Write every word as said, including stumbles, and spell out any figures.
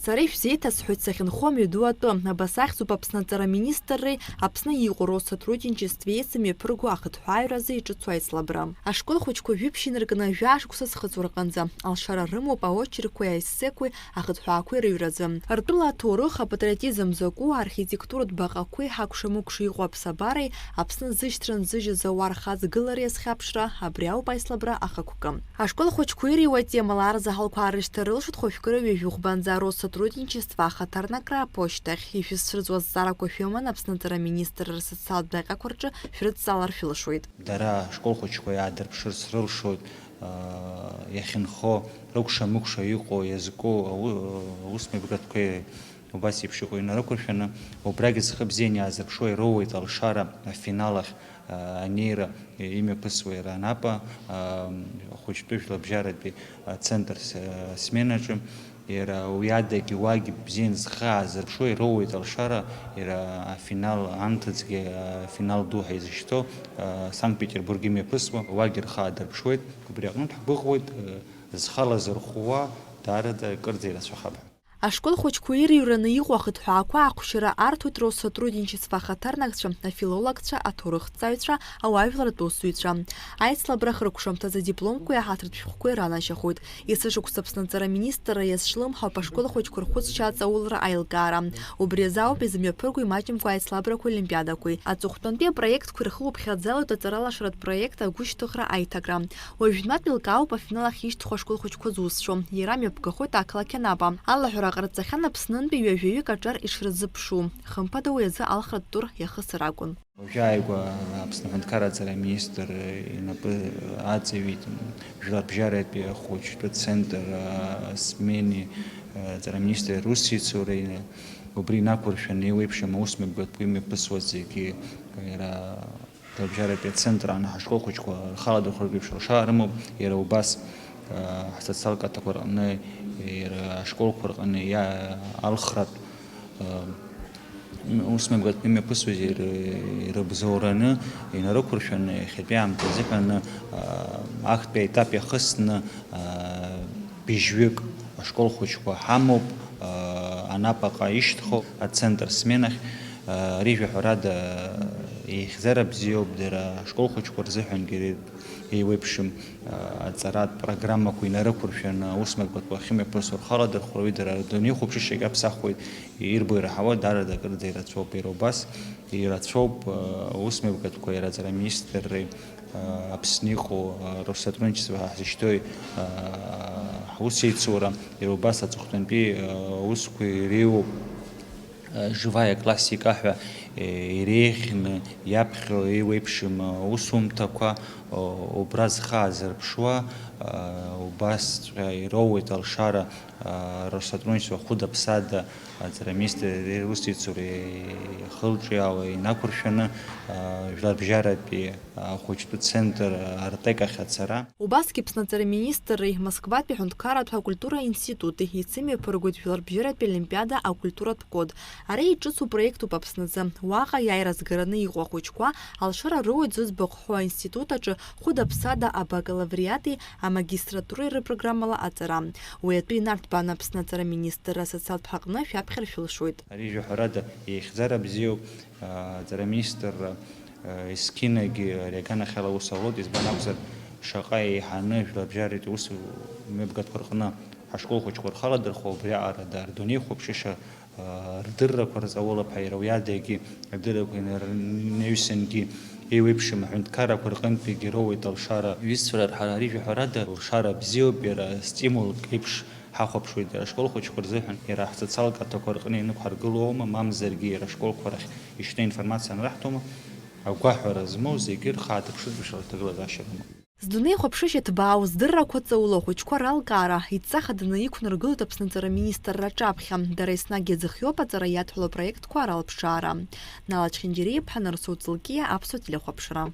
Сара ишәзеиҭасҳәоит сахьынхо амҩаду атәы. Абас ахьӡуп Аԥсны аҵара министрреи Аԥсны иҟоу Россотрудничествеи еицымҩаԥырго ахыҭҳәааҩразы иҿыцу аицлабра. Ашкол хәыҷқәа жәиԥшь инаркны жәаа шықәса зхыҵуа рҟынӡа алшара рымоуп аочеркқәеи аессеқәеи ахыҭҳәаақәеи рыҩразы. Ртәыла аҭоурых, апатриотизм закәу, архитектуратә баҟақәеи ҳакәша-мыкәша иҟоу аԥсабареи Аԥсны зышьҭра нзыжьыз ауаа рхаҵгылареи азхьаԥшра, абри ауп аицлабра ахықәкы. Ашкол хәыҷқәа иреиуа атемала арзаҳалқәа аарышьҭра рылшоит хәажәкыра ҩажәи хәбанӡа Россотрудничество ахаҭарнакра аԥошьҭахь. Ишәызцәырҵуа азҵаарақәа шәыманы Аԥсны аҵара министр рсоциалтә наҟьақәа рҿы шәрыдҵалар шәылшоит. Дара ашкол хәыҷқәа иаадырԥшырц рылшоит, аа, иахьынхо, рыкәша-мыкәша иҟоу, иазку ау-, аусмҩаԥгатәқәеи убас еиԥш иҟоу инарықәыршәаны, убрагь зхы бзианы иаазырԥшуа ироуеит алшара афинал ахь, аа, анеира имҩаԥысуа иара анапа, аа, ахәыҷтәы жәларбжьаратәи ацентр с-, сменаҿы. Иара уи адагьы уагь бзианы зхы аазырԥшуа ироуеит алшара, иара афинал анҭыҵгьы, афинал ду ҳәа изышьҭоу, Санкт-Петербург имҩаԥысуа, уагь рхы аадырԥшуеит. Убри аҟнытә ҳгәыӷуеит, зхала зырхәуа даарада кырӡа ирацәахап ҳәа. Ашкол хәыҷқәа ирыҩраны иҟоу ахыҭҳәаақәа ахәшьара арҭоит Россотрудничество ахаҭарнакцәа, афилологцәа, аҭоурыхҭҵааҩцәа, ауаажәларратә усзуҩцәа. Аицлабра хыркәшамҭазы адипломқәеи аҳаҭыртә шәҟәқәеи ранашьахоит. Есышықәса Аԥсны аҵара министрра иазҿлымҳауп ашкол хәыҷқәа рхәыцшьа аҵаулара аилкаара. Убри азы ауп изымҩаԥырго имаҷымкәа аицлабрақәеи олимпиадақәеи. Аҵыхәтәантәи апроектқәа ирхылоуп хьаӡалоит аҵаралашаратә проект агәышьҭыхра аиҭакра. Уажәтәнатә еилкаауп афинал ахь ишьҭхәа ашкол хәыҷқәа зусҭцәоу. Иара мҩаԥгахоит ақалақь Анапа. Алаҳәара ҟарҵахьан Аԥснынтәи ҩажәаҩык аҿар ишрызыԥшу. Хымԥада уи азы алхратә тур иахысыр акәын. Уажәы ааигәа Аԥсны аҳәынҭқарра аҵара аминистр инапы аҵаҩит Жәларбжьаратәи ахәыҷтәы центр, а, смени, а, аҵара аминистр русеицуреи, убри инақәыршәаны еиуеиԥшым аусмҩаԥгатәқәа имҩаԥысуа зегьы иара Жәларбжьаратәи ацентр аан ҳашкол хәыҷқәа рхала дырхәыртә еиԥш алшара рымоуп, иара убас, а, ҳсоциалтә каҭақәа рҟны, иара ашколқәа рҟны иа-, алхратә, а, ус мҩаԥгатәқәа имҩаԥысуаз ир-, ирыбзоураны инарықәыршәаны, иахьатәи аамҭа азыҳәан, а, актәи аетап иахысны, а, быжьҩык ашкол хәыҷқәа ҳамоуп, а, Анапаҟа ишьҭхоуп ацентр сменахь. А, ари жәаҳәарада еихьӡара бзиоуп, дара ашкол хәыҷқәа рзыҳәангьы еиуеиԥшым, а, аҵаратә программақәа инарықәыршәаны, аус мҩаԥгатәқәа ахьымҩаԥысуа рхала дырхәра, уи дара рдунеихәаԥшышьагь аԥсахуеит, ирбо ираҳауа даарада акырӡа ирацәоуп. Иара убас ирацәоуп, а, аус мҩаԥгатәқәа иара аҵара аминистрреи, а, Аԥсны иҟоу, а, Россотрудничество ҳәа ҳзышьҭоу, а, ҳусеицура, иара убас аҵыхәтәантәи, а, аусқәа иреиуоуп. Живая классика ҳәа, э, иреиӷьны иаԥхьо еиуеиԥшым аусумҭақәа, о, убра зхы аазырԥшуа, а, убасҵәҟьа ироуеит алшара, а, Россотрудничество хәыда-ԥсада аҵара аминистр иусеицуреи ихылҿиаауа инақәыршәаны, а, жәларбжьаратәи ахәыҷтәы центр Артек ахь ацара. Убасгьы Аԥсны аҵара министрреи Москватәи аҳәынҭқарратә акультура институти еицымҩаԥыргоит Жәларбжьаратәи олимпиада акультуратә код. Ари иҿыцу проектуп Аԥсназы. Уаҟа иааира згараны иҟоу ахәыҷқәа алшара роуеит зыӡбахә ҳәоу аинститут аҿы хәыда-ԥсада абакалавриати амагистратуреи рпрограммала аҵара. Уи атәы инарҭбааны Аԥсны аҵара министрра асоциалтә ҳаҟны шәаԥхьар шәылшоит. Ари жәаҳәарада еихьӡара бзиоуп, а, аҵара министрра, а, есқьынагьы ари аганахьала аус аулоит, избан акәзар, шаҟа еиҳаны жәларбжьаратәи ус мҩаԥгатәқәа рҟны ҳашкол хәыҷқәа рхаладырхәо, убриаҟара дара рдунеихәаԥшышьа, а, рдыррақәа рҵаулап ҳәа иара уи адагьы адыррақәа инар-, инаҩсангьы еиуеиԥшым аҳәынҭқаррақәа рҟынтәигьы роуеит алшара. Ҩызцәа рарҳара ари жәаҳәарада алшара бзиоуп, иара стимулк еиԥш ҳахәаԥшуеит иара ашкол хәыҷқәа рзыҳәан, иара ҳсоциалтә каҭақәа рҟны инықәҳаргылоума, мамзаргьы иара ашколқәа рахь ишьны информациа анраҳҭома, агәаҳәара змоу зегьы рхы аадырԥшыртә ишьҭоу рҭагылазаашьа рымоуп. Здунеихәаԥшышьа ҭбаау, здыррақәа ҵаулоу ахәыҷқәа ралкаара, идҵа хаданы иқәнаргылоит Аԥсны аҵара министрра аҿаԥхьа. Дара еснагь иаӡыхиоуп аҵара иадҳәалоу апроектқәа ралԥшаара. Нала Чхьынџьариа-иԥҳа, Нарсоу Ҵлкиа, Аԥсуа телехәаԥшра.